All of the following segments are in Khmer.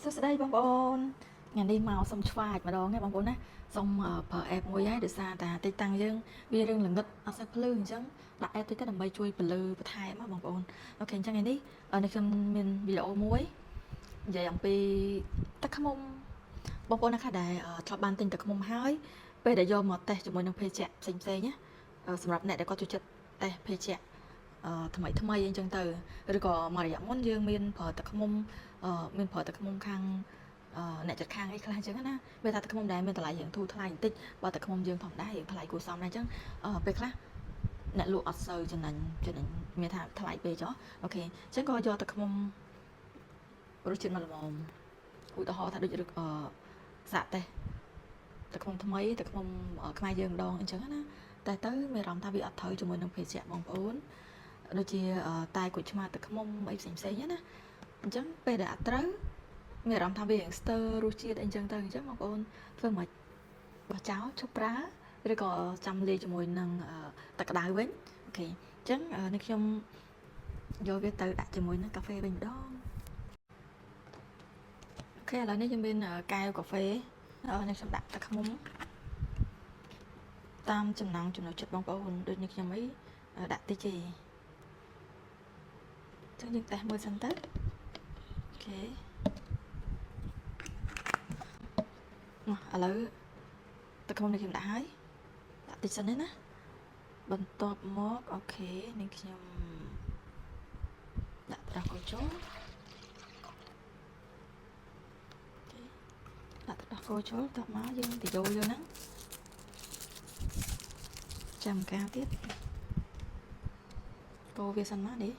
សួស្តីបងប្អូនថ្ងៃនេះមកសុំឆ្វាចម្ដងណាបងប្អូនណាសុំប្រើ app មួយហើយដោយសារតែទីតាំងយើងវារឿងល្ងឹតអត់សូវភ្លឺអញ្ចឹងដាក់ app តិចទៅដើម្បីជួយពន្លឺបន្ថែមណាបងប្អូន OK អញ្ចឹងថ្ងៃនេះនេះខ្ញុំមានវីដេអូមួយនិយាយអំពីទឹកឃ្មុំបងប្អូនណាខ្លះដែលធ្លាប់បានទិញទឹកឃ្មុំហើយពេលដែលយកមកតេស្តជាមួយនឹងភេសជ្ជៈផ្សេងៗណាសម្រាប់អ្នកដែលគាត់ចូលចិត្តតេស្តភេសជ្ជៈថ្មីថ្មីអីចឹងទៅឬក៏មួយរយៈមុនយើងមានប្រើទឹកឃ្មុំ មានប្រើទឹកឃ្មុំខាងអ្នកចិត្តខាងអីខ្លះអញ្ចឹងណាវាថាទឹកឃ្មុំដែរមានតម្លៃរៀងធូរថ្លៃបន្តិចបើទឹកឃ្មុំយើងធម្មតារៀងថ្លៃគួរសមដែរអញ្ចឹងពេលខ្លះអ្នកលក់អត់សូវចំណេញចំណេញមានថាថ្លៃពេកចុះ OK អញ្ចឹងក៏យកទឹកឃ្មុំរសជាតិមកល្មមឧទាហរណ៍ថាដូចសាកតេស្តទឹកឃ្មុំថ្មីទឹកឃ្មុំខ្មែរយើងម្ដងអញ្ចឹងណាតែទៅមានអារម្មណ៍ថាវាអត់ត្រូវជាមួយនឹងភេសជ្ជៈបងប្អូនដូចជាតែក្រូចឆ្មាទឹកឃ្មុំអីផ្សេងផ្សេងណាអញ្ចឹងពេលដែលអត់ត្រូវមានអារម្មណ៍ថាវារៀងស្ទើររសជាតិអីចឹងទៅអញ្ចឹងបងប្អូនធ្វើមិនបោះចោលឈប់ប្រើឬក៏ចាំលាយជាមួយនឹងទឹកក្តៅវិញ OK អញ្ចឹងនេះខ្ញុំយកវាទៅដាក់ជាមួយនឹងកាហ្វេវិញម្ដង OK ឥឡូវនេះយើងមានកែវកាហ្វេនេះខ្ញុំដាក់ទឹកឃ្មុំតាមចំណង់ចំណូលចិត្តបងប្អូនដូចនេះខ្ញុំអីដាក់តិចទេអញ្ចឹងយើងតេស្តមើលសិនទៅ OK មកឥឡូវទឹកឃ្មុំនេះខ្ញុំដាក់ហើយដាក់តិចសិនទេណាបន្ទាប់មក OK នេះខ្ញុំដាក់ទឹកដោះគោចូល OK ដាក់ទឹកដោះគោចូលតមកយើងទៅយកយកហ្នឹងចាំកាទៀតកូរវាសិនមកនេះ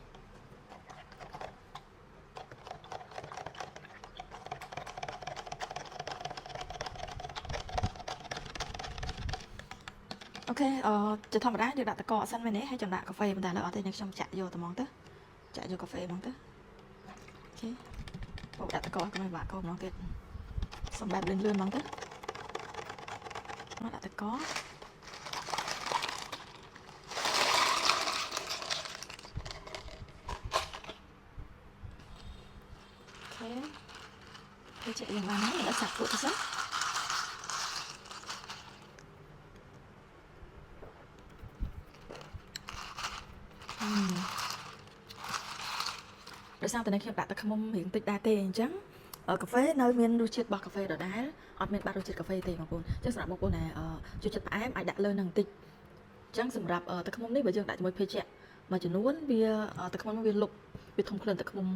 OK ជាធម្មតាយើងដាក់ទឹកកកសិនមែនទេហើយចាំដាក់កាហ្វេប៉ុន្តែឥឡូវអត់ទេនេះខ្ញុំចាក់យកតែហ្មងទៅចាក់យកកាហ្វេហ្មងទៅ OK បដាក់ទឹកកកកុំឲ្យបាក់កោម្ដងទៀតសំបែបលឿនលឿនហ្មងទៅមកដាក់ទឹកកក OK ពេលចាក់យ៉ាងបានហើយដាក់សាក់ពួកទៅសិនដោយសារតែនេះខ្ញុំដាក់ទឹកឃ្មុំរៀងតិចដែរទេអញ្ចឹងកាហ្វេនៅមានរសជាតិរបស់កាហ្វេដដែលអត់មានបាត់រសជាតិកាហ្វេទេបងប្អូនអញ្ចឹងសម្រាប់បងប្អូនដែលចូលចិត្តផ្អែមអាចដាក់លើនឹងបន្តិចអញ្ចឹងសម្រាប់ទឹកឃ្មុំនេះបើយើងដាក់ជាមួយភេសជ្ជៈមួយចំនួនវាទឹកឃ្មុំវាលុបវាធំក្លិនទឹកឃ្មុំ